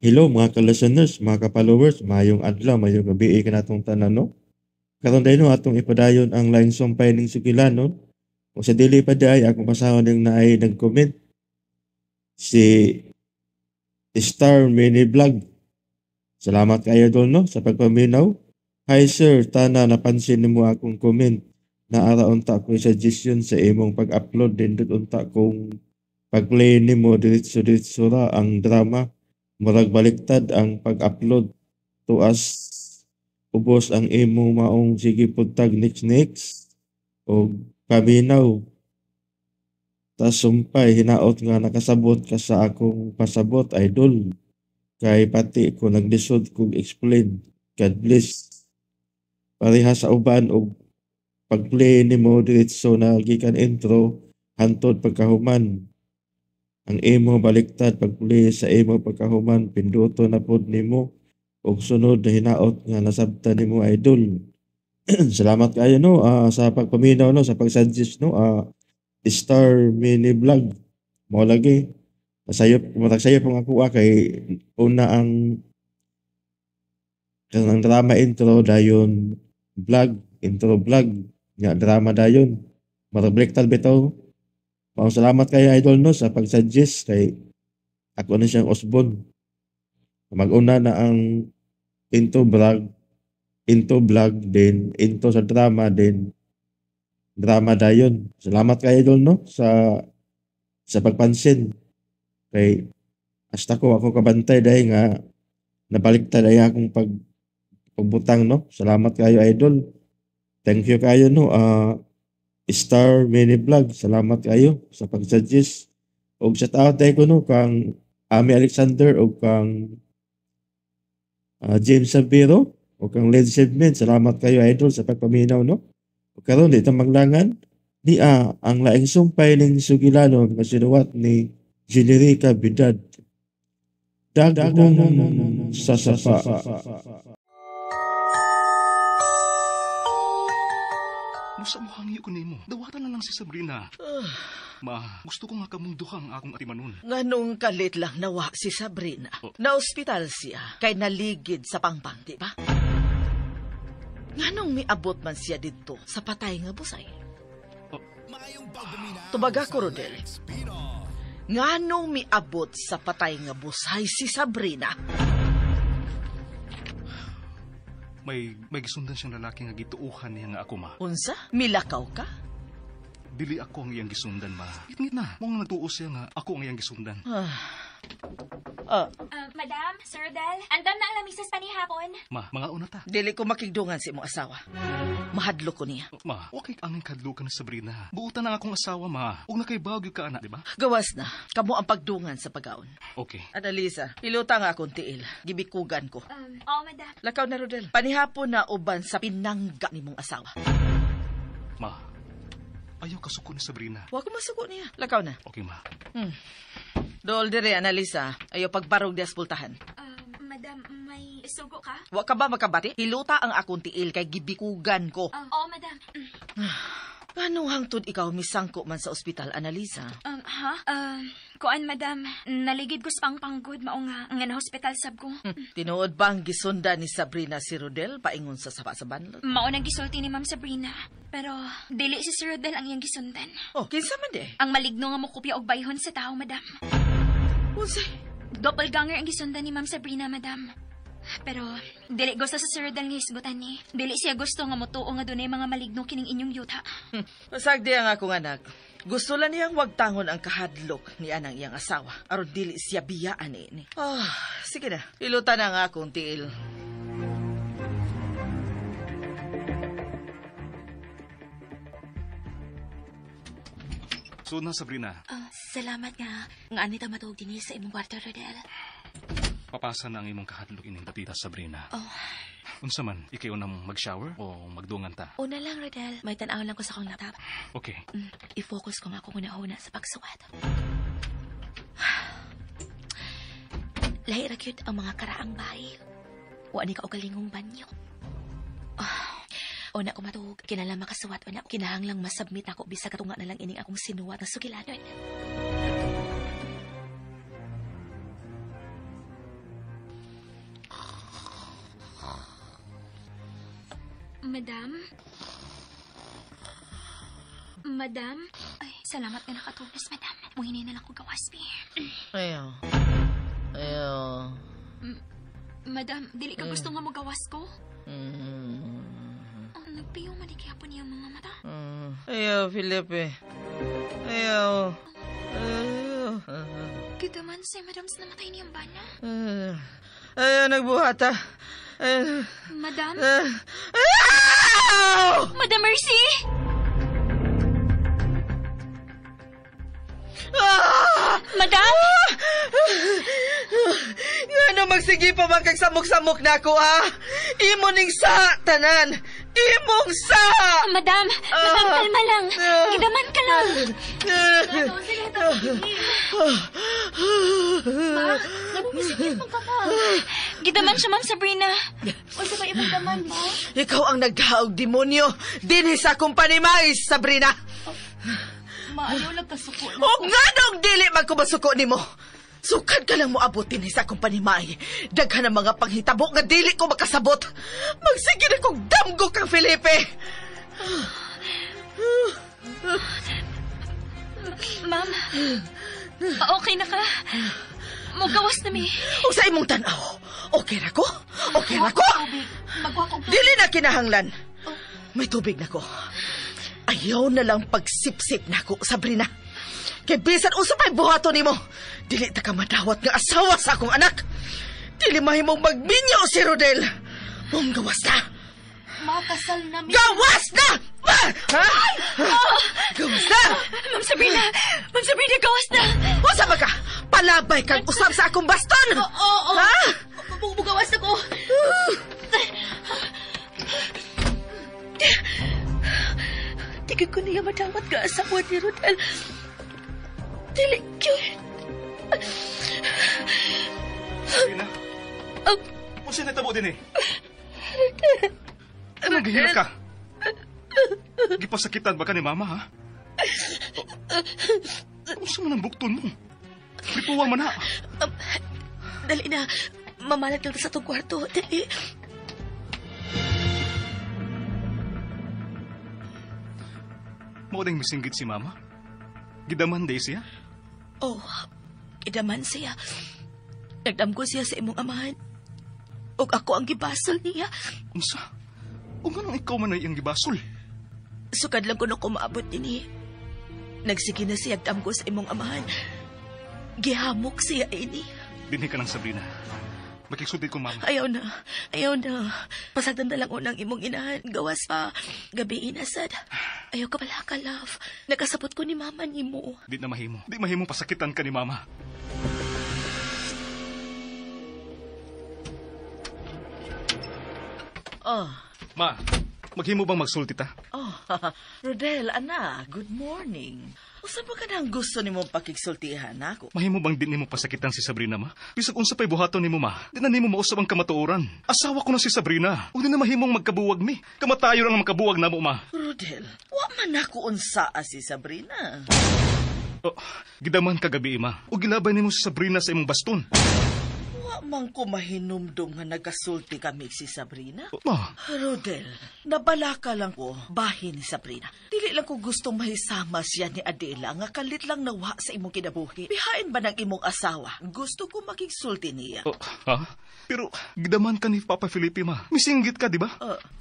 Hello mga ka-listeners, mga ka-followers, maayong adlaw, maayong gabi kanatong tanan, no? Karon diay no atong ipadayon ang laing sumpay ning sugilanon. Kung sa dili pa diay akong basahon ning naay nag-comment si Star Mini Vlog. Salamat kayo idol no sa pagpaminaw. Hi sir, tana napansin nimo akong comment. Naara unta ko suggestion sa imong pag-upload, nindot unta kung pag-play nimo diretso-diretso ra ang drama. Murag baliktad ang pag-upload. Tuas ubos ang imong maong sige pud tag next next og paminaw. Tas sumpay hinaot nga nakasabot ka sa akong pasabot idol. Kay pati ko naglisod kog explain. God bless. Pareha sa uban og pag-play nimo diretso na gikan intro hantod pagkahuman. Ang imo baliktad pag-play sa imo pagkahuman pinduto na pod nimo og sunod na hinaot nga nasabtan nimo idol. Salamat kayo no sa pagpaminaw no, sa pag-suggest no, Star Mini Vlog. Mao lagi. Masayop, matag sayop ang ako kay una ang kanang drama intro dayon vlog, intro vlog nga drama dayon. Matag baliktad bitaw. Maong salamat kayo idol no sa pag-suggest kay ako na siyang osbon. Mag-una na ang intro vlog then intro sa drama then drama dayon. Salamat kayo idol no sa pagpansin. Kay hasta ko ako kabantay dahil nga nabaliktad ay akong pagbutang no. Salamat kayo idol. Thank you kayo no. Star Mini Vlog, salamat kayo sa pag-suggest. Og shout out tayo ko no kang Ami Alexander og kang James Sabiro o kang Led Segment. Salamat kayo idol sa pagpaminaw no. Og karon di ta maglangan niya ang laing sumpay ning sugilanon nga sinuwat ni Generica Bidad. Dagong sa sapa. Musa mo hangyo ko nimo. Dawatan na lang si Sabrina. Ma, gusto ko nga kamong duha ang akong atimanon. Nganong kalit lang nawa si Sabrina. Oh. Na-ospital siya kay naligid sa pangpang, di ba? Nganong miabot man siya didto sa patay nga busay? Oh. Tubaga ko, Rodel. Nganong miabot sa patay nga busay si Sabrina? May gisundan siyang lalaki nga gituuhan niya nga ako, ma. Unsa? Milakaw ka? Dili ako ang iyang gisundan, ma. Ngit na. Mong nagtuo siya nga ako ang iyang gisundan. Madam, Sir Rodel, andam na ang lamisa sa panihapon. Ma, mga una ta. Dili ko makigdungan sa imong asawa. Mahadlo ko niya. Ma, okay ang kadlukan ni Sabrina. Buutan ang akong asawa, ma. Ug nakaibagyo ka, anak, di ba? Gawas na. Kamo ang pagdungan sa pagaon. Okay. Analisa, pilota nga akong tiil. Gibikugan ko. Oo, madam. Lakaw na, Rodel. Panihapon na uban sa pinangga nimong asawa. Ma, ayaw kasuko ni Sabrina. Wa ko masuko niya. Lakaw na. Okay, ma. Dool dire, Analisa. Ayaw pagbarog di aspultahan. Madam, may sugo ka? Wa ka ba makabati? Hiluta ang akong tiil kay gibikugan ko. Oo, madam. Anong hangtod ikaw misangko man sa ospital, Analisa? Ha? Kuan, madam. Naligid ko sa pangpanggod mao nga na-hospital sab ko. Tinuod bang gisunda ni Sabrina si Rodel paingon sa sapa sa banlot? Mao nang gisulti ni Ma'am Sabrina. Pero dili si Sir Rodel ang iyang gisundan. Oh, kinsa man di? Ang maligno nga mokopya og bayhon sa tao, madam. Unsay? Doppelganger ang gisundan ni Ma'am Sabrina, madam. Pero dili gusto sa Sir Rodel nga hisgutan ni. Dili siya gusto nga motuo nga dunay mga maligno kining inyong yuta. Masagdi ang akong anak. Gusto lang niyang wagtangon ang kahadlok ni anang iyang asawa. Aron dili siya biyaan ini. Oh, sige na. Ilutan ang akong tiil. So na, Sabrina. Salamat nga. Nga anita matuog dinhi sa imong kwarto, Rodel. Papasa na ang imong kahadlok ining dapita, Sabrina. Oh. Unsa man, ikaw na mag-shower o magdungan ta? Una lang, Rodel. May tan-aw lang ko sa akong laptop. Okay. I-focus ko nga akong una-una sa pagsuwat. Lahi ra gyud ang mga karaang bahay. Wa ni ka og galingong banyo. Una ko matuog, kinahanglan makasuwat una. Kinahanglang masubmit ako bisag katunga na lang ining akong sinuwat na sugilanon. Madam? Madam? Ay, salamat nga nakatulos, madam. Muhinay na lang ko gawas, bi. Ayaw. Ayaw. Madam, dili ka gusto nga magawas ko? Mm. Oh, nagpiyo man ikiyapon niyang mga mata. Ayaw, Felipe. Ayaw. Ayaw. Kita man si madam sa namatay niyang bana. Ayaw, nagbuhat ah. Ayaw. Madam? Ayaw! Madam Mercy! Ah! Madam? Ngano magsige pa man kag samok-samok na ako, ha? Imo ning sa tanan. Imong sa! Madam! Madam, kalma lang. Gidaman ka lang. Ma, nabumisikit man ka pa. Gidaman siya, Ma'am Sabrina. Unsa ba imong daman, ma? Ikaw ang naghaog demonyo dinhi sa akong panimay, Sabrina. Ma, ayaw lang kasuko na. Og nganong dili magkumasuko nimo? Sukad ka lang moabot dinhi sa akong panimay. Daghan ang mga panghitabo nga dili ko makasabot. Magsige na kong damgo kang Felipe. Ma'am, okay na ka? Mugawas na mi. O sa imong tan-aw, okay ra ko? Okay ra ko? Magwa kog Dili na kinahanglan. May tubig na ko. Ayaw na lang pagsipsip na ko, Sabrina. Kay bisan usa pa'y buhaton nimo. Dili ta ka madawat nga asawa sa akong anak. Dili mahimong magminyo si Rodel. Mong gawas na. Makasal na mi. Gawas na! Ha? Gawas na! Ma'am Sabrina! Ma'am Sabrina, gawas na! Usa ba ka? Palabay kang usab sa akong baston! Oo, oo. Ha? Bugawas ako. Tigil ko niya madawat ka asawa ni Rodel. Dili yun. Sabrina? Unsa natabo din eh? Naghihirap ka? Gipasakitan ba ka ni Mama, ha? Unsa man ang bukton mo? Gipuwa man ha. Dali na. Mamalat lang sa itong kwarto. Dali. Mao ding misinggit si Mama? Gidaman day siya? Oh, gidaman siya. Nagdamgo siya sa imong amahan. Og ako ang gibasol niya. Unsa? O nganong ikaw man ay ang gibasol? Sukad lang ko na kumaabot dinhi. Nagsige na siya damgo sa imong amahan. Gihamok siya ini. Dinhi ka lang, Sabrina. Makigsulti ko, Mama. Ayaw na. Ayaw na. Pasagdan na lang unang imong inahan. Gawas pa. Gabi na, sad. Ayaw ka pala ka, love. Nakasabot ko ni Mama nimo. Di na mahimo. Di mahimo pasakitan ka ni Mama. Oh. Ma, maghimo bang magsulti ta? Oh, Rodel, anak, good morning. Usa ba ka nang gusto nimo pakigsultihan ako? Mahimo bang di nimo pasakitan si Sabrina, ma? Bisag unsa pa'y buhaton nimo, ma? Di na nimo mausab ang kamatuoran. Asawa ko na si Sabrina. Ug di na mahimong magkabuwag mi. Kamatayo lang ang magkabuwag namo, ma. Rodel, wa man ako unsaa si Sabrina. Oh, gidaman kagabi, ma. Ug gilabay nimo si Sabrina sa imong baston. Wa man ko mahinumdum nga nagasulti kami si Sabrina. Ma, Rodel, nabalaka lang ko bahin ni Sabrina. Dili lang ko gustong mahisama siya ni Adela nga kalit lang nawa sa imong kinabuhi. Bihain ba ng imong asawa? Gusto ko makigsulti niya. Oh, ha? Pero gidaman ka ni Papa Felipe, ma. Misinggit ka, di ba?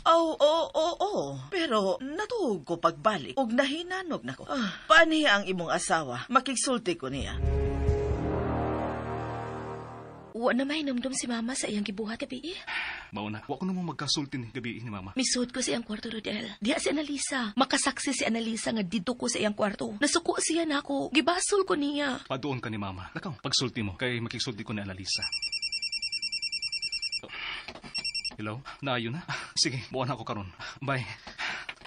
Oo. Pero natuog ko pagbalik ug nahinanog na ko. Paaniya ang imong asawa? Makigsulti ko niya. Wa na mahinumdum si Mama sa iyang gibuhat gabi. Mauna, wa ko na mo magkasulti ni gabi ni Mama. Misud ko sa iyang kwarto, Rodel. Diha si Annalisa. Makasaksi si Annalisa nga didto ko sa iyang kwarto. Nasuko siya nako. Gibasol ko niya. Paduon ka ni Mama. Lakaw, pagsulti mo kay makigsulti ko ni Annalisa. Oh. Hello? Naayo na? Sige, buwan ako karon. Bye.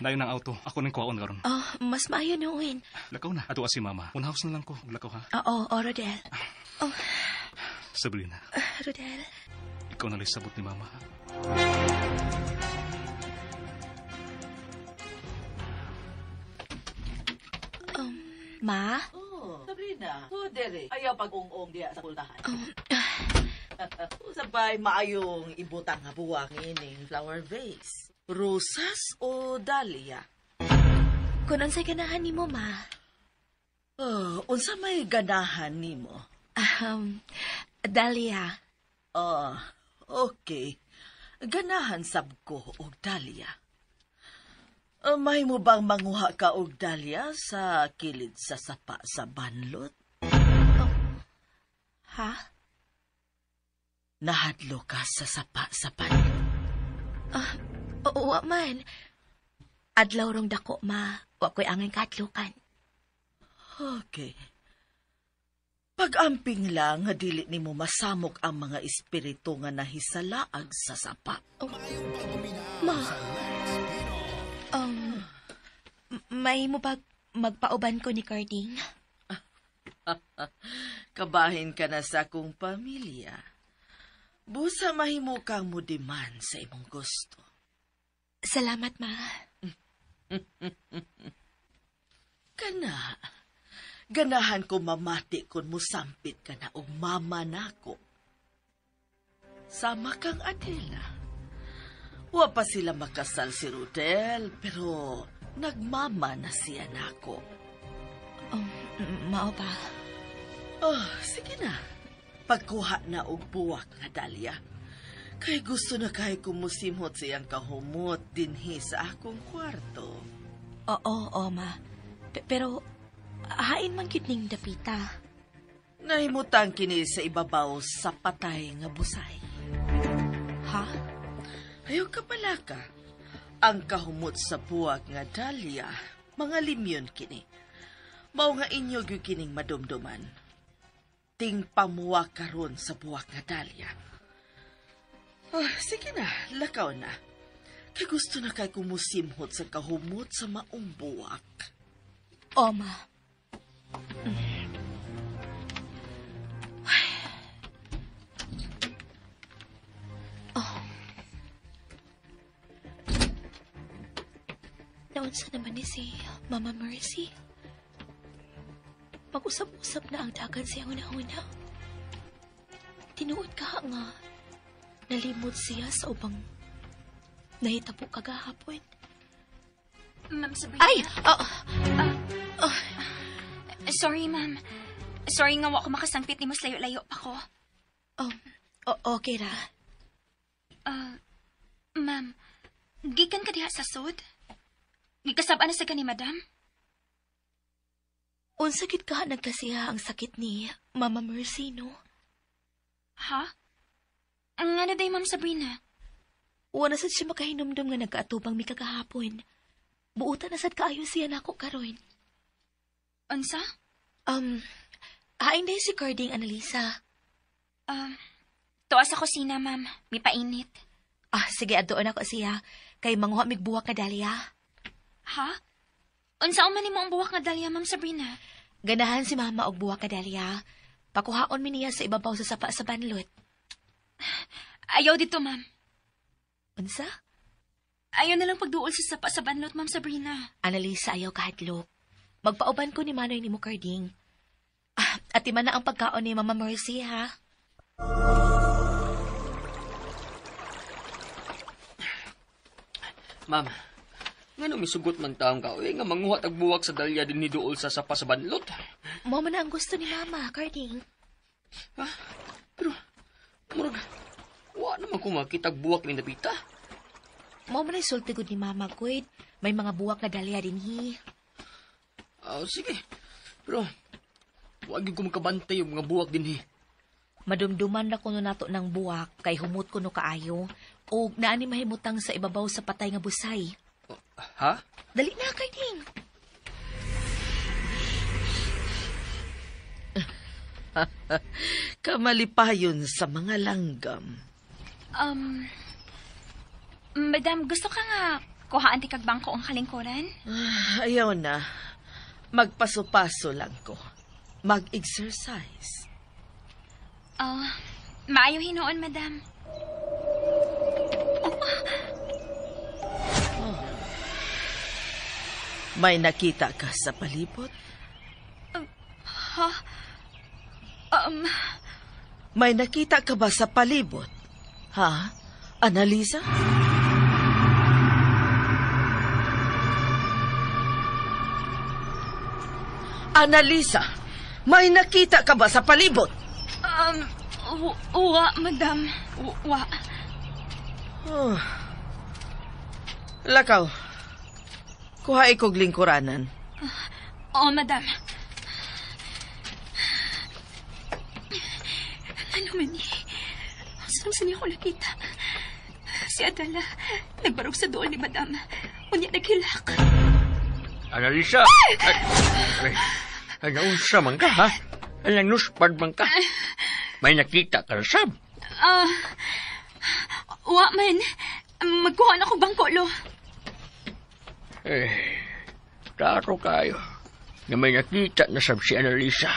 Nayo ng auto. Ako ning kuwaon karon. Oh, mas maayo noon. Lakaw na. Ato si Mama. Unhouse na lang ko. Lakaw ha. Oo, oh, Rodel. Oh. Sabrina. Rodel. Ikaw na lang sabot ni Mama. Ma? Oh, Sabrina. Oh, dere. Ayaw pag-ung-ung diya sa pultahan. Sabay maayong ibutang nga buwak ining flower vase. Rosas o dahlia? Kung unsay ganahan nimo, ma. Oh, unsa may ganahan nimo? Dahlia. Ah, okay. Ganahan sab ko og dahlia. Mahimo bang manguha ka og dahlia sa kilid sa sapa sa banlot? Oh. Ha? Nahadlo ka sa sapa sa banlot. Oo, wa man. Adlaw rong dako, ma. Wa ko'y angay kahadlukan. Okay. Pag-amping lang nga dili nimo masamok ang mga espiritu nga nahisalaag sa sapa. Oh. Ma. May mo ba magpauban ko ni Carding? Kabahin ka na sa akong pamilya. Busa mahimo kang mudiman sa imong gusto. Salamat, ma. Kana. Ganahan ko mamati kung musampit ka na og mama nako. Sama kang Adela. Wa pa sila makasal si Rodel, pero nagmama na siya nako. Mao ba? Oh, sige na. Pagkuha na og buwak nga dalya. Kay gusto na kay kumusimhot siyang kahumot dinhi sa akong kwarto. Oo, oo, ma. Pero, hain man gyud ning dapita. Nahimutang kini sa ibabaw sa patay nga busay. Ha? Ayaw ka pala ka. Ang kahumot sa buwak nga dalya, mga limyon kini. Mao nga inyo gyud kining madumduman. Ting pamuwa karon sa buwak nga dalya. Oh, sige na, lakaw na. Kay gusto na kay kumusimhot sa kahumot sa maong buwak. O, ma. Oh. Naunsa naman ni si Mama Mercy? Mag-usap-usap na ang dagan siyang una-una. Tinuod ka nga, nalimot siya sa ubang nahitabo kagahapon. Ma'am Sabrina? Ay! Oh, Oh. Sorry, ma'am. Sorry nga wa ko makasangpit ni mas layo-layo pa ko. Okay ra. Ma'am, gikan ka diha sa sud? Gikasab-an na sa ka ni madam? Unsa gid ka nagkasiha ang sakit ni Mama Mercy, no? Ha? Ang ano day, Ma'am Sabrina? Wala sad siya makahinumdum nga nagkaatubang mi kagahapon. Buutan na sad kaayo siya nako karon. Unsa? Hain day si Carding, Annalisa. Tuwa sa kusina, ma'am. May painit. Ah, sige, adtoon ako siya. Kay manguha mig buwak nga dalya. Ha? Unsa man nimo ang buwak nga dalya, Ma'am Sabrina? Ganahan si Mama og buwak nga dalya. Pakuhaon mi niya sa ibabaw sa sapa sa banlot. Ayaw dito, ma'am. Unsa? Ayaw na lang pagduol sa sapa sa banlot, Ma'am Sabrina. Annalisa, ayaw kahadlok. Magpauban ko ni Manoy ni mo, Carding. Ah, atiman na ang pagkaon ni Mama Mercy, ha? Ma'am, ngano misugot man taong ka, uy, nga manguha tag buwak sa dalya din ni duol sa sapa sa banlot. Mao man na ang gusto ni Mama, Carding. Ha? Pero, murag, wa naman ko makitag buwak ni Napita. Mao man ay sulti gud ni Mama, Kuit. May mga buwak na dalya din, hi. Ah, sige. Pero, wag yung kumakabantay yung mga buwak din, hi. Madumduman na kuno nato ng buwak kay humot kuno kaayo og naani mahimutang sa ibabaw sa patay nga busay. Oh, ha? Dali na, Carding. Kamalipayon sa mga langgam. Madam, gusto ka nga kuhaan ti kag bangko ang kalingkuran? Ah, ayaw na. Magpaso-paso lang ko. Mag-exercise. Oh, maayo hinuon, madam. Oh. May nakita ka sa palibot? Ha? May nakita ka ba sa palibot? Ha? Annalisa? Annalisa, may nakita ka ba sa palibot? Wa, madam. Wa. Oh. Lakaw. Kuha ikog lingkuranan. Oo, madam. Ano man eh? Saan niya ko nakita? Si Adela, nagbarog sa doon ni madam. Unya naghilak. Annalisa! Ay, ay, naunsa man ka, ha? Ay, nanuspad man ka. May nakita ka na, sab? Wa man. Magkuha na ko bangko, lo. Eh, klaro kayo na may nakita na sab si Annalisa.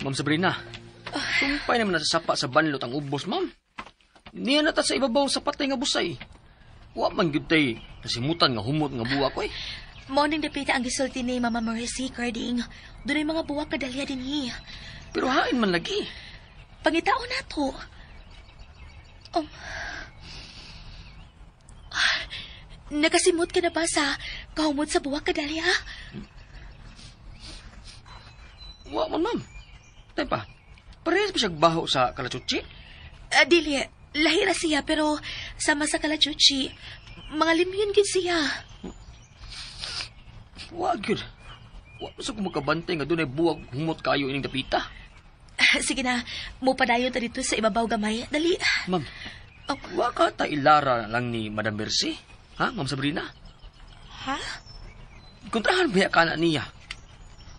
Ma'am Sabrina, sumpay naman nasasapa sa banlot ang ubos, ma'am. Niya na ta sa ibabaw sa patay nga busay. Wa man gyud tay nasimutan nga humot nga buwak ko eh. Morning dapita ang gisulti ni Mama Mercy, Carding. Dunay mga buwak kadalya dinhi. Pero hain man lagi. Pangitao na to. Nakasimot ka na ba sa kahumot sa buwak kadalya? Wa man, ma'am. Tay pa, parehas ba siyang baho sa kalachuchi? Dili, lahira siya pero sama sa kalachuchi, mga limyon gid siya. Wa gyud. Wa sa ko makabantay nga dunay buwak humot kayo ining dapita. Sige na, mupadayon ta dito sa ibabaw gamay. Dali. Ma'am, wa ka ta ilara lang ni Madam Mercy? Ha, Ma'am Sabrina? Ha? Kontrahan ba ka na niya?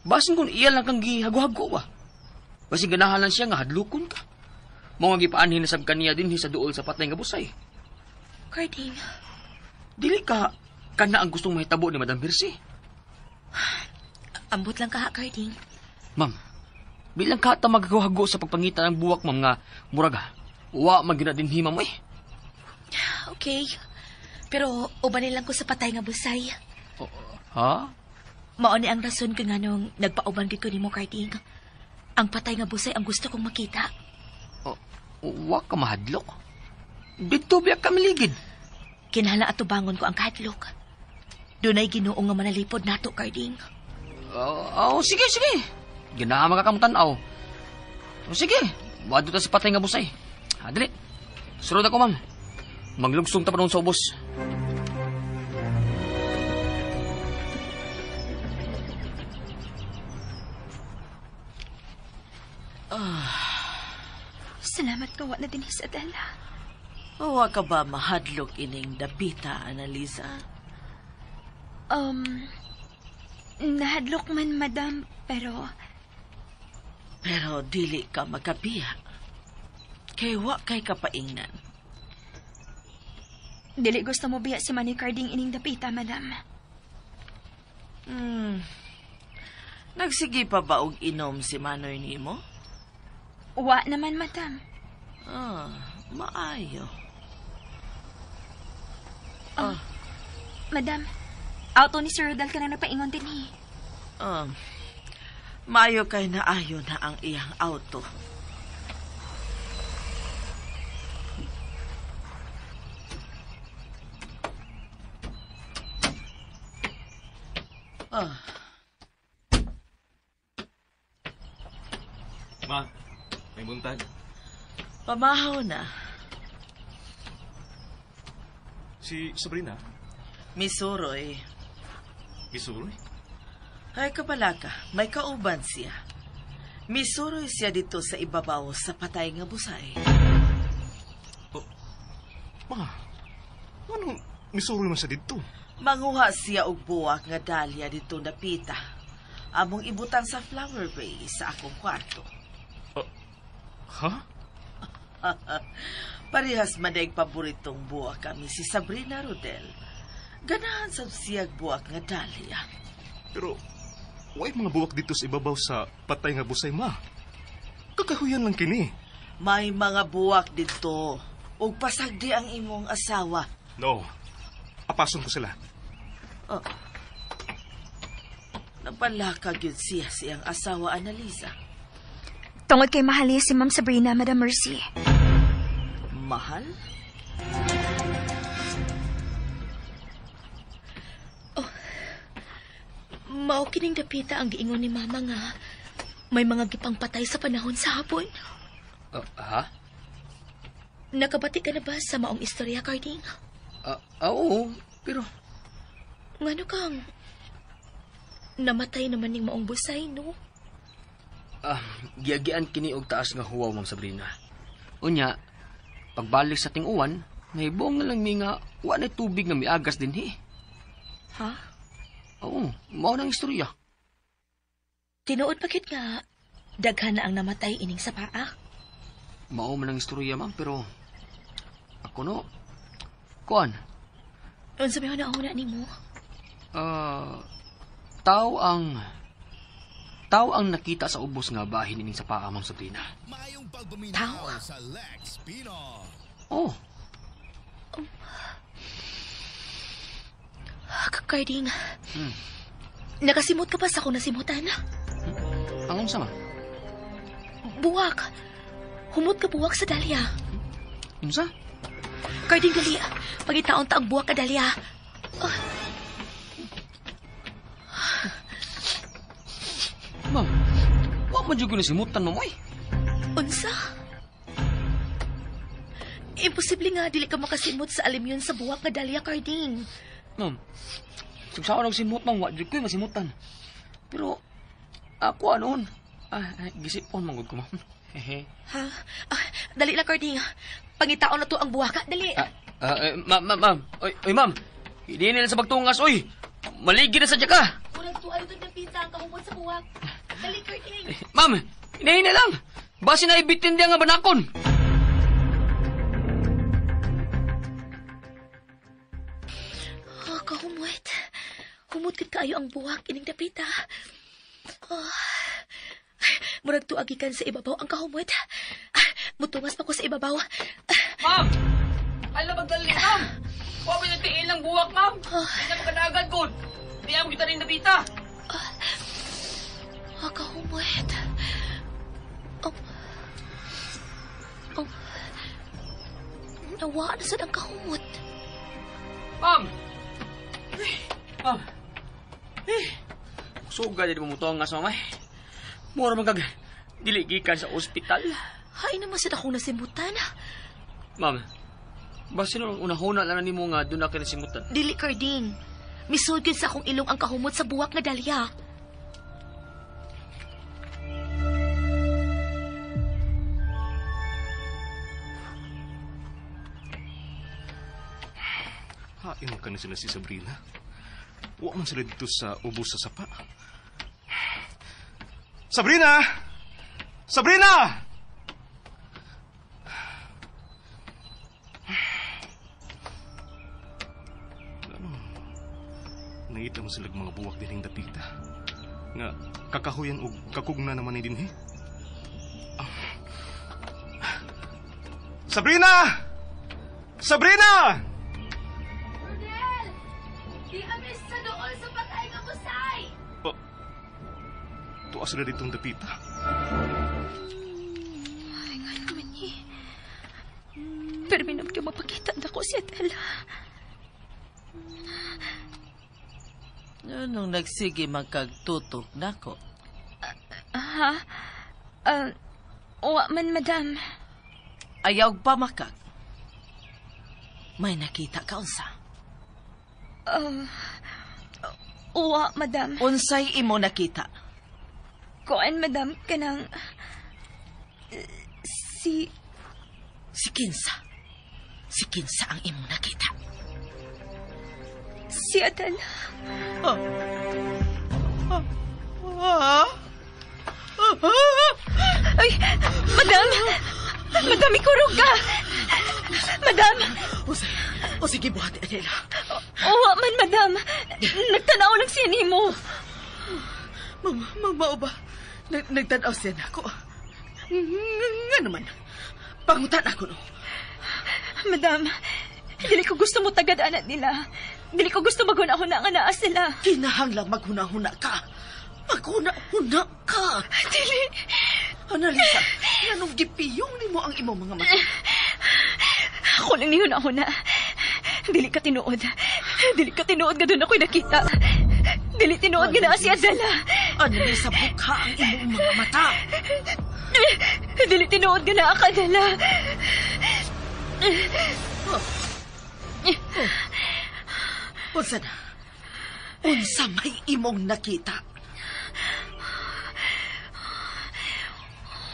Basin kung iya lang kang gihago-hago ba? Basin ganahan lang siya nga hadlukon ka. Mao nga gipaanhin na sab kaniya dinhi sa duol sa patay nga busay. Carding. Dili ka kana ang gustong mahitabo ni Madam Mercy. Ambot lang ka, Carding. Ma'am, bilang ka ta maghago-hago sa pagpangita ng buwak, ma'am, nga murag wa man gyud na dinhi, ma'am, eh. Okay. Pero ubanin lang ko sa patay nga busay. Oh, ha? Mao ni ang rason kung anong nagpauban gid ko nimo, Carding. Ang patay nga busay ang gusto kong makita. Oh, wa ka mahadlok. Dito biya ka maligid. Kinahanglan atubangon ko ang kahadlok. Dunay Ginoo nga manalipod nato, Carding. Oh, sige, sige. Ganahan ka kamong tan-aw. Oh, sige, wadto ta sa patay nga busay. Ha, dali. Sunod ako, ma'am. Maglugsong ta pa noon sa ubos. Salamat ka, wa na din sa Adela. Wa ka ba mahadlok ining dapita, Annalisa? Nahadlok man, madam, pero... Pero dili ka makabiya. Kay wa kay kapaingnan. Dili gusto mo biya si Manny Carding ining dapita, madam. Nagsige pa ba og inom si Manoy nimo? Wa naman, madam. Ah, maayo. Madam, auto ni Sir Rodel ka na nagpaingon din eh. Maayo kay naayo na ang iyang auto. Ma, may buntag. Pamahaw na. Si Sabrina? Misuroy. Misuroy? Ay, kabalaka, may kauban siya. Misuroy siya dito sa ibabaw sa patay nga busay. Oh, ma, anong misuroy man siya dito? Manguha siya og buwak nga dalya dito napita. Among ibutang sa flower vase sa akong kwarto. Ha? Parehas man ay paboritong buwak kami si Sabrina Rodel. Ganahan sa siyag buwak nga dalya. Pero, way mga buwak dito sa ibabaw sa patay nga busay, ma. Kakahuyan lang kini. May mga buwak dito. Ug pasagdi ang imong asawa. No. Apason ko sila. Oh. Napalaka gyud siya siyang asawa, Annalisa. Tungod kay mahal niya si Ma'am Sabrina, Madam Mercy. Mahal? Mao kining dapita ang giingon ni Mama nga may mga gipangpatay sa panahon sa hapon. Ha? Nakabati ka na ba sa maong istorya, Carding? Oo, pero... Ngano kang... Namatay naman ning maong busay, no? Giagian kini og taas nga huwaw, Ma'am Sabrina. Unya, pagbalik sa ting-uwan, nahibong na lang mi nga wa na tubig nga miagas dinhi. Ha? Oo, mao nang istorya. Tinuod pa gyud nga daghan na ang namatay ining sa paa. Mao man ang istorya, ma'am, pero ako no. Kuan. Unsa may hunahuna nimo? Tao ang nakita sa ubos nga bahin ining sa paa, Ma'am Sabrina. Tao? Oh. Carding. Nakasimot ka pa sa akong nasimutan? Ang unsa man? Buwak. Humot ka buwak sa Dahlia. Unsa? Carding, dali. Pagitaon ta ang buwak ka, Dahlia. Oh. Ma'am, wa man jud ko nasimutan, ma'am, oy. Unsa? Imposible nga dili ka makasimot sa alimyon sa buwak nga Dahlia, Carding. Ma'am, sugsaon og simot, ma'am, wa jud ko masimutan. Pero ako anon, gisipon man gud ko, ma'am. Hehe. Ha? Dali lang, Carding. Pangitaon na to ang buwaka, dali. Ma'am, ma'am. Oy, oy, ma'am. Hindi nila sa pagtungas, oy. Maligi na sa ka. Murag tuwa ito ng pita ang kahumot sa buwak. Dali, Carding. Ma'am, hinahin na lang. Basi na ibitin diya nga banakon. Oh, kahumot. Humot kit kaayo ang buwak ining dapita. Oh. Murag tuagikan sa ibabaw ang kahumot. Mutungas pa ko sa ibabaw. Ma'am! Ala magdali, ma'am! Wa pa yung tiil ng buwak, ma'am! Hindi na magkadagan ko! Hindi mo kita rin napita! Oh, kahumot. Oh. Oh. Nawa na sad ang kahumot. Ma'am! Ma'am! Suga din mo mutungas, ma'am. Mura man kag dili gikan sa ospital. Hay naman sad akong nasimutan. Ma'am, basin nung unahuna lang nimo nga doon na ka nasimutan. Dili, Carding. Misud gyud sa akong ilong ang kahumot sa buwak nga Dahlia. Hain ka na sila si Sabrina. Wa man sila dito sa ubos sa sapa. Sabrina! Sabrina! Ano? Nangita mo sila mga buwak dining dapita. Nga kakahuyan og kakugna naman ni dinhi. Sabrina! Sabrina! Rodel! Di amis sa dool sa patay nga busay! Oh, tuwa sila ditong dapita. Ay, nga naman eh. Pero minam kayo mapakita na ko si Adela. Anong nagsige magkagtutok nako? Ha? Wa man, madam. Ayaw pa makag. May nakita ka unsa? Uwa, madam. Unsay imo nakita? Kuan, madam, kanang... Si... Si Kinsa. Si Kinsa ang imong nakita. Si Adela. Ay, madam! Madam, ikurog ka! Madam! O sige, buhati, Adela. Uwa man, madam. Nagtanaw lang siya nimo. Mama, ba? Nagtanaw siya nako. Nga naman. Pangutan ako, no? Madam, dili ko gusto mo tagad anak nila. Dili ko gusto maghuna-huna nga naa sila. Kinahanglang maghuna-huna ka. Maghuna-huna ka. Dili. Analisa, nganong gipiyong nimo ang imong mga mata? Ako lang nihuna-huna. Dili ka tinuod. Dili ka tinuod nga doon ako'y nakita. Dili tinuod nga naa si Adela. Ano na sa bukha ang imong mga mata? Dili tinuod nga naa ka, Adela. Unsa na? Unsa may imong nakita?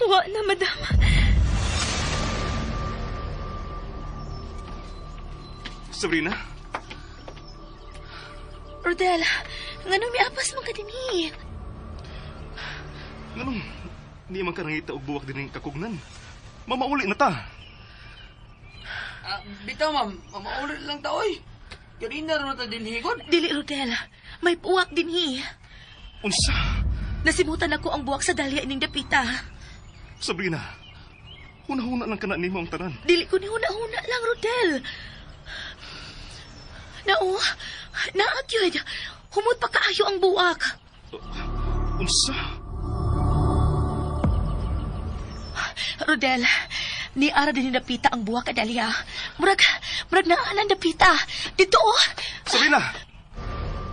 Wa na, madam. Sabrina? Rodel, nganong miapas man ka dinhi? Nganong di man ka nangita og buwak din kakugnan? Mamauli na ta. Bitaw, ma'am. Mamauli lang ta, oy. Kanina rin na ta dinhi, god. Dili, Rodel. May buwak dinhi. Unsa? Nasimutan ako ang buwak sa dalya ining dapita. Sabrina, huna-huna lang kana nimo ang tanan. Dili ko ni huna-huna lang, Rodel. Nao, naagyod. Humot pa kaayo ang buwak. Unsa? Rodel, ni ara din dapita ang buwak, Adalia. Murag naanan dapita. Dito, oh. Sabrina,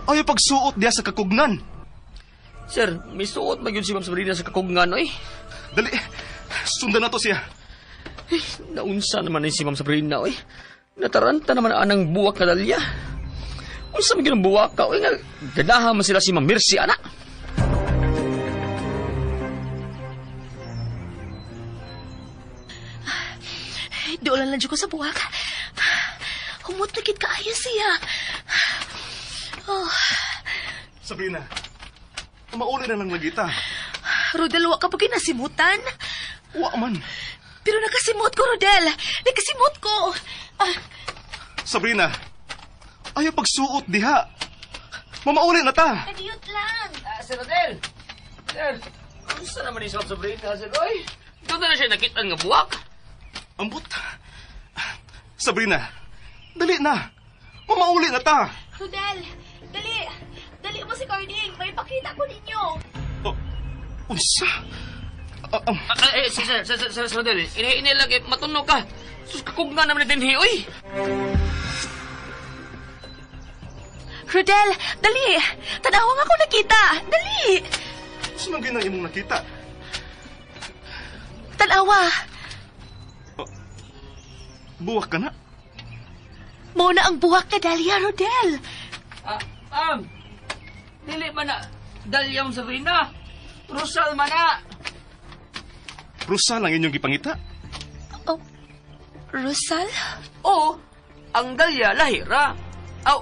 ayaw pagsuot diya sa kakugnan. Sir, misuot man yun si Ma'am Sabrina sa kakugnan, oy. Dali, sundan na to siya. Eh, naunsa naman ni si Ma'am Sabrina, oy. Nataranta naman anang buwak na dalya. Unsa man gyud ang buwak ka, oy, nga ganahan man sila si Ma'am Mercy, ana. Doon lang ko sa buwak. Humot na gid kaayo siya. Oh. Sabrina, mauli na lang lagi ta. Rodel, wa ka pa kinasimutan? Wa man. Pero nakasimot ko, Rodel. Nakasimot ko. Ah. Sabrina, ayaw pagsuot diha. Mamauli na ta. Kadiyot lang. Sir Rodel. Sir, unsa naman ni Sabrina, sir? Oy, doon na siya nakita nga buwak. Ambot. Sabrina, dali na. Mamauli na ta. Rodel, dali. Dali mo si Carding. May pakita ko ninyo. Oh, unsa? Sir, sir, Rodel, ini lang, matunog ka. Sus, kakugna naman ni dinhi, oy. Rodel, dali. Tanawa nga ko nakita. Dali. Sino ang ginang imong nakita? Tanawa. Oh, buwak ka na? Muna ang buwak na Dalia, Rodel. Ma'am, dili man na Dalia mong Sabrina. Rosal man na. Rosal ang inyong gipangita? Oh, Rosal? Oo, ang Dalia lahira. Aw,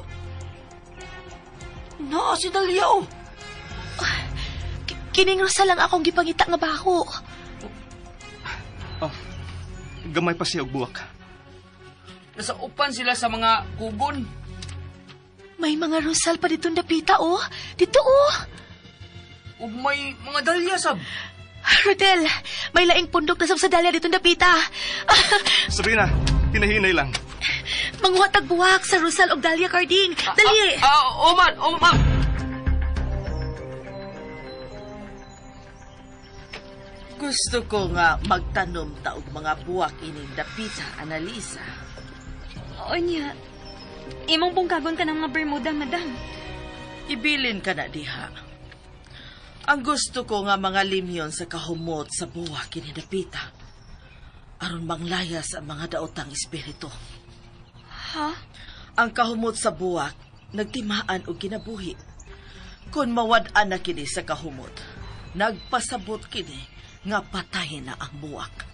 no, si Dalia, oh. Kining Rosal lang akong gipangita nga baho. Oh, gamay pa siya og buwak. Nasa upan sila sa mga kugon. May mga Rosal pa ditong dapita, oh. Dito, oh. Ug may mga Dalia, sab. Rodel, may laing pundok na sab sa Dalia ditong dapita. Sabrina, hinahinay lang. Manguha tag buwak sa Rosal og Dalia, Carding. Dali! Oh, man! Oh, ma'am! Gusto ko nga magtanom ta og mga buwak ining dapita, Analisa. Onya, imong bungkagon ka ng mga Bermuda, madam. Ibilin ka na diha. Ang gusto ko nga mga limyon sa kahumot sa buwak ini dapita. Aron manglayas ang mga daotang espiritu. Ha? Ang kahumot sa buwak, nagtimaan og kinabuhi. Kung mawad-an na kini sa kahumot, nagpasabot kini nga patay na ang buwak.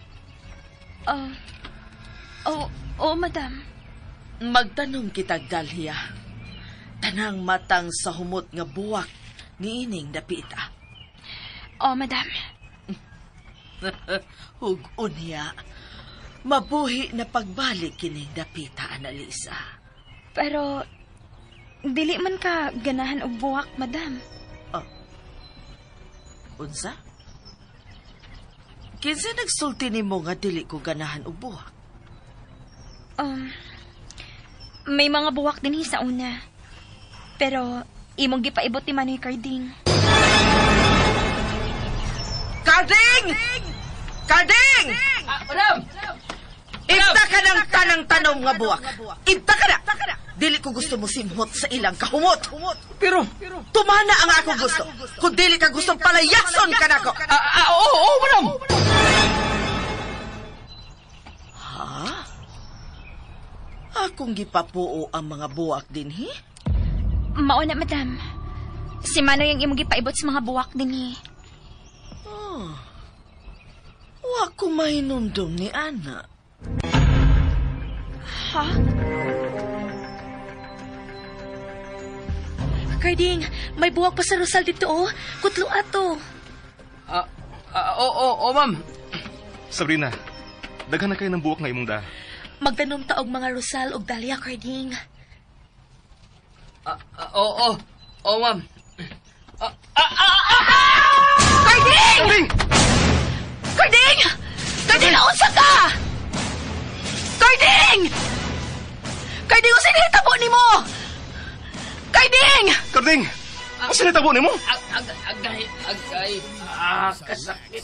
Oh, madam. Magtanong kitag Dalia. Tanang matang sa humot nga buwak niining dapita. Oh, madam. Hug unya. Mabuhi na pagbalik kining dapita, Analisa. Pero, dili man ka ganahan og buwak, madam. Oh. Unsa? Kinsa nagsulti nimo nga dili ko ganahan og buwak? May mga buwak din sa una. Pero, imong gipaibot ni Manoy Carding. Carding! Carding! Madam! Ibta ka ng tanang-tanong nga buwak. Ibta ka na! Dili ko gusto mo simhot sa ilang kahumot. Pero Tumana ang akong gusto. Kung dili ka gustong palayason ka nako. Oo, madam. Ha? Akong gipapuo ang mga buwak dinhi? Mao na, madam. Si Manoy ang imong gipaibot sa mga buwak dinhi. Oh. Wa ko mahinumdum ni Ana. Ha? Carding, may buwak pa sa Rosal dito, oh. Kutlo ato. Oo, ma'am. Sabrina, daghan na kayo ng buwak nga imong da. Magtanom ta og mga Rosal og Dahlia, Carding. Oo, ma'am. Carding! Carding! Carding! Carding, naunsa ka? Carding! Carding, unsa nahitabo nimo? Carding! Carding! Unsa nahitabo nimo? Agay, agay. Kasakit.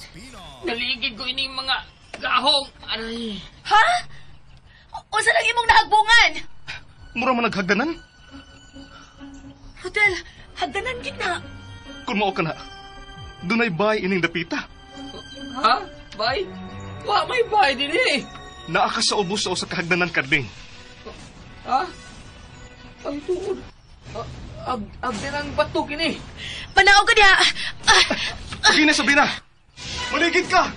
Naligid ko ining mga gahong. Aray. Ha? Unsa lang imong nahagbungan? Mura man naghagdanan. Rodel, hagdanan gid na. Kung mao ka na, dunay bay ining dapita. Ha? Bay? Wa may bay din eh. Naa ka sa ubos sa usa ka hagdanan, Carding. Ha? Ay, tuod. Agdanan bato kini. Panaog ka diha. Sige na, Sabrina! Maligid ka!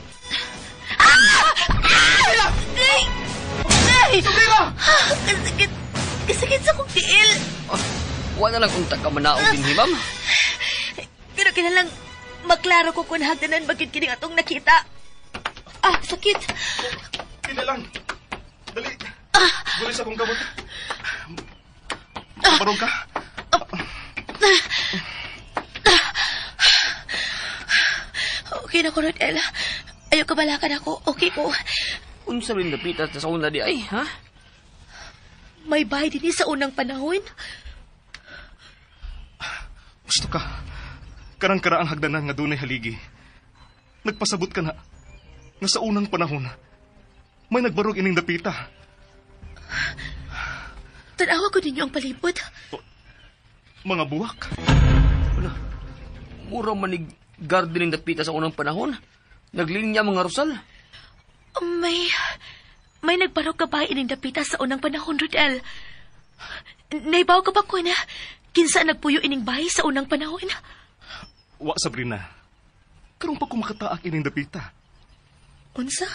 Ay! Ay! Sabrina! Kasakit. Kasakit sa kong tiil. Wa na lang unta ka manaog dinhi, ma'am. Pero kinalang maklaro ko kung hagdanan bagid kining atong nakita. Ah, sakit. Pila lang. Dali. Dali sa akong kamot. Barog ka. Okay na ko, Rodel. Ayaw kabalakan ako. Okay ko. Unsa rin dapita sa una di ay, ha? May bahay din sa unang panahon. Gusto ka. Karang-kara ang hagdanan nga dunay haligi. Nagpasabot ka na. Nga sa unang panahon, may nagbarog ining dapita. Tanawa ko ninyo ang palibot. Mga buwak. Wala. Mura manig gardening dapita sa unang panahon. Naglinya mga rosal. May... May nagbarog ka ba ining dapita sa unang panahon, Rodel? Naibaw ka ba ko na kinsa nagpuyo ining bahay sa unang panahon? Wa, Sabrina. Karong pa ko makataak ining dapita. Unsa?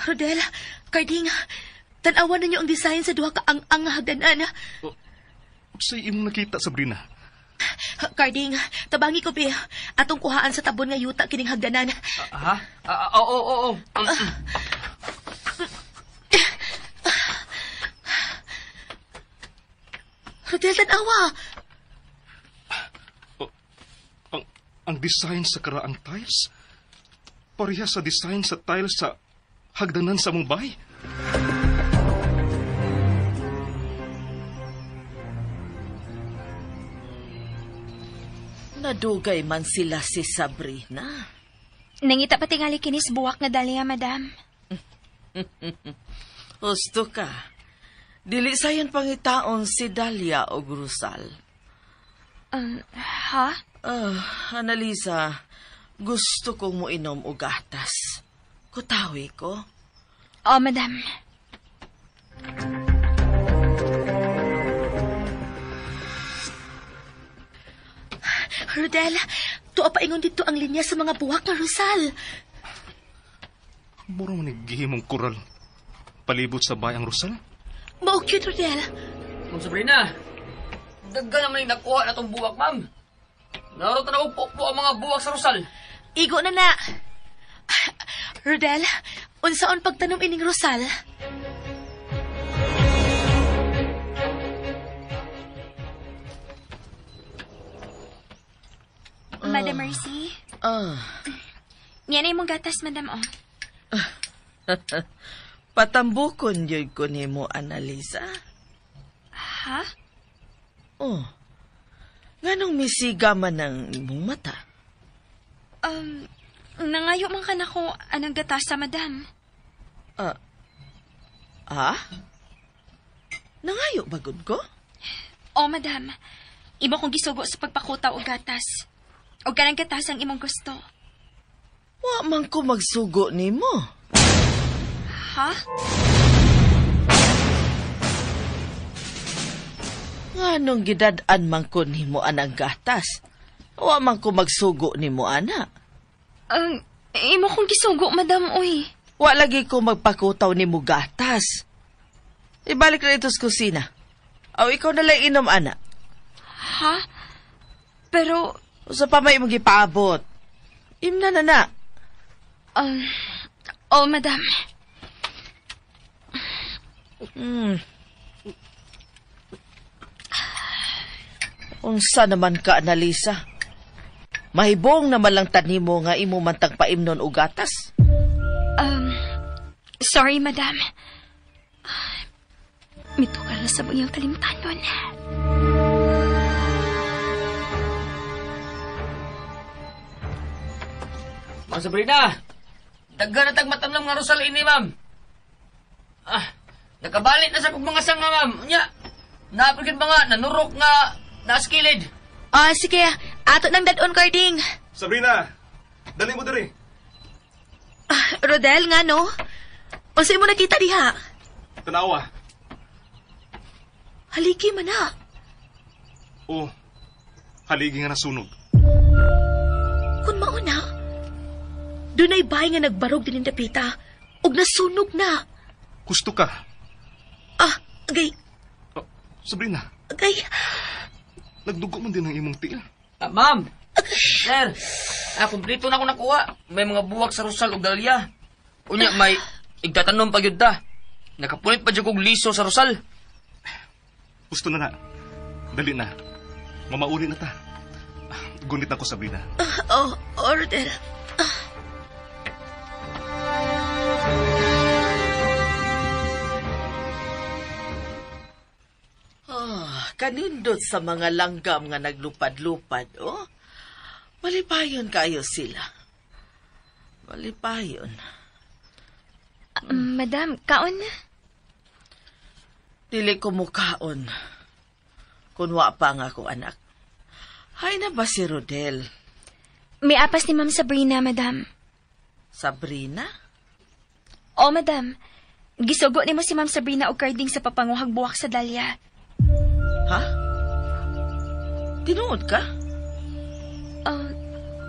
Rodel, Carding, tanawan ninyo ang design sa duha ka ang-ang nga hagdanan. Unsay imong nakita, Sabrina? Carding, tabangi ko be. Atong kuhaan sa tabon nga yuta kining hagdanan. Ha? Oo. Rodel, tanawa. Ang design sa karaang tiles? Pareha sa design sa tiles sa hagdanan sa mong bahay? Nadugay man sila si Sabrina. Nangita pa tingali kinis buwak nga Dahlia, madam. Husto ka. Dili sayon pangitaon si Dahlia o Rosal. Ha? Annalisa, gusto kong moinom og gatas. Kutawi ko. Oh, madam. Rodel, tuwa paingon dito ang linya sa mga buwak nga Rosal. Mura man gihimong kural. Palibot sa bayang Rosal? Mao cute, Rodel. Ma'am Sabrina, daghan naman yung nakuha na tong buwak, ma'am. Naroon na po ang mga buwak sa Rosal. Igo na na. Rodel, unsaon pagtanom ining Rosal? Madam Mercy? Yan ay mong gatas, madam, oh. Patambukon yun ko nimo, Annalisa. Ha? Oh. Nganong misiga man ang imong mata? Nangayo man ka na ko anang gatas sa madam. Ha? Nangayo bagod ko? Oh, madam. Imo kong gisugo sa pagpakutaw og gatas. Og kanang gatas ang imong gusto. Wa man ko magsugo nimo. Ha? Nganong gidad-an man ko nimo anang gatas? Wa man ko magsugo nimo ana. Imo kong gisugo, madam, uy. Wa lagi ko magpakutaw nimo gatas. Ibalik na ito sa kusina. Aw, ikaw na lang inom, ana. Ha? Pero... Usa pa may imong gipaabot. Imna na na. Oh, madam. Unsa naman ka, Analisa? Mahibong naman lang tanimo nga imo mantang paimnon og gatas. Sorry, madam. Mitukar na sa iyang kalimtanon. Ma'am Sabrina, daghan na tagmatamlam nga Rosal ini, ma'am. Ah, nakabalit na sa kong mga sanga, ma'am. Unya, naapigin mga nanurok nga naskilid. Ah, sige. Ato nang dadon, Carding. Sabrina, dali mo diri. Ah, Rodel, nga no? Unsa mo nakita diha? Tanawa. Haligi man na. Oh, haligi nga nasunog. Kung mauna, dunay bay nga nagbarog din dapita ug nasunog na. Gusto ka. Ah, agay. Oh, Sabrina. Agay. Nagdugo man din ang imong tiil. Ah, ma'am. Sir, kumpleto na ako nakuha. May mga buwak sa Rosal ug Dahlia. Unya, may igtatanom pa gyud ta. Nakapunit pa jud kog liso sa Rosal. Gusto na na. Dali na. Mamauli na ta. Gunit ako, Sabrina. Oh, Rodel. Kanindot sa mga langgam nga naglupad-lupad, oh. Malipayon kayo sila. Malipayon. Madam, kaon na. Dili ko mukaon. Kunwa pa nga ako, anak. Hay na ba si Rodel? May apas ni Ma'am Sabrina, madam. Sabrina? Oh, madam. Gisugo ni mo si Ma'am Sabrina og Carding sa papanguhag buwak sa Dahlia. Ha? Tinuod ka?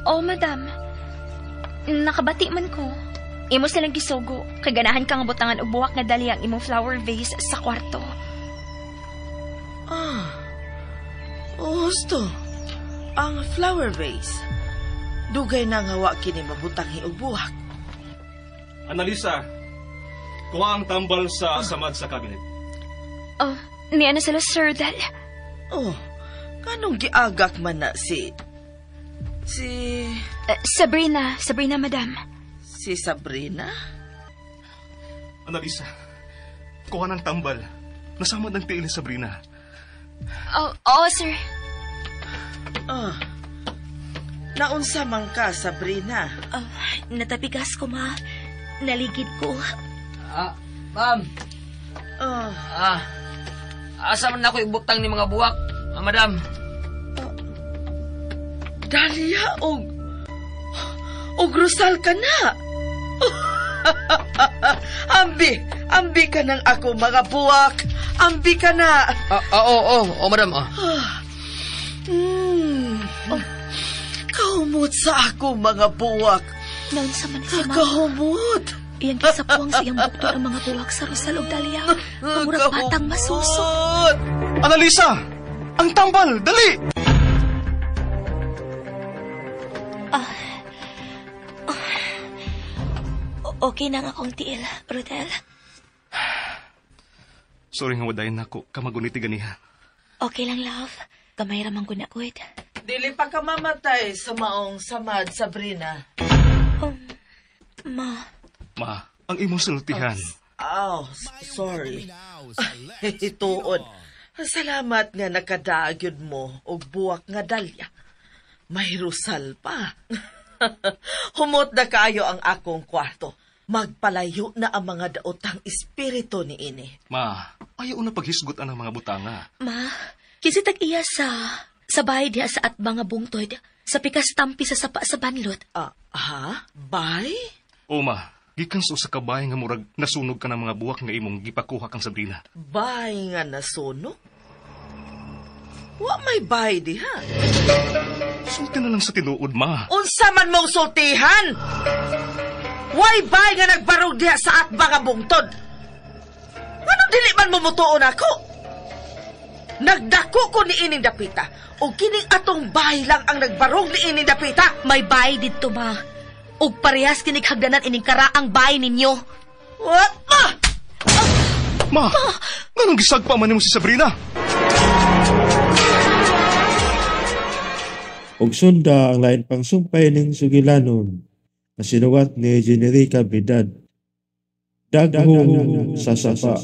Oh, madam. Nakabati man ko. Imo silang gisugo. Kaganahan kang butangan og buwak nga dahlia ang imong flower vase sa kwarto. Ah. Oh, husto. Ang flower vase. Dugay na nga wa kini mabutang og buwak. Analisa, kuha ang tambal sa samad sa cabinet. Oh, niya na sila, Sir Rodel. Oh, kanong giagak man na si... Sabrina. Sabrina, madam. Si Sabrina? Analisa, kuha ng tambal. Nasamad ang tiil ni Sabrina. Oh, sir. Ah, naunsa man ka, Sabrina? Natabigas ko, ma. Naligid ko. Ah, ma'am. Asa man ako ibutang ni mga buwak, madam? Dahlia, og Rosal ka na. Ambi ka ng ako mga buwak. Ambi ka na. Oo, madam. Kahumot sa ako mga buwak. Naunsa man si ma. Kahumot. Iyang gisapuang sa iyang bukton ang mga buwak sa Rosal ug Dahlia. Ang murag batang masuso. Analisa! Ang tambal! Dali! Okay na nga akong tiil, Rodel. Sorry nga wadayin nako, kamaguniti ganiha. Okay lang, love. Gamay ramang gunakod. Dili pa ka mamatay sa maong samad, Sabrina. Ma. Ma, ang imong sultihan. Oh, sorry. Tuod. Salamat nga nakadagyod mo og buwak nga dalya. May rusal pa. Humot na kaayo ang akong kwarto. Magpalayo na ang mga daotang espiritu ni ini. Ma, ayaw na paghisgot ang mga butanga. Ma, kinsa tag-iya sa bahay diha sa atbang nga bungtod, sa pikas tampi sa sapa sa banlot. Ah, ha? Bay? O ma, gikan sa usa ka bahay nga murag nasunog ka ng mga buwak nga imong gipakuha kang Sabrina. Bay nga nasunog? Wa may bay diha. Sulti na lang sa tinuod, ma. Unsa man mong sultihan? Way bay nga nagbarog diha sa atbang nga bungtod? Ngano dili man mo mutuon ako? Nagdako ko ni ining dapita, o kining atong bahay lang ang nagbarog ni ining dapita. May bahay didto, ma. Ug parehas kinig hagdanan ining karaang bahay ninyo. What? Ma! Ma, nganong gisagpa man nimo si Sabrina? Og sunda ang lain pang sumpay ning sugilanon nga sinuwat ni Generica Bidad. Daghong sa sapa.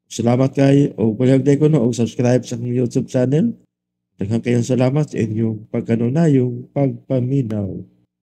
Salamat kay og palihog ko no og subscribe sa akong YouTube channel. Daghang kayong salamat sa inyong pagkanunayong pagpaminaw.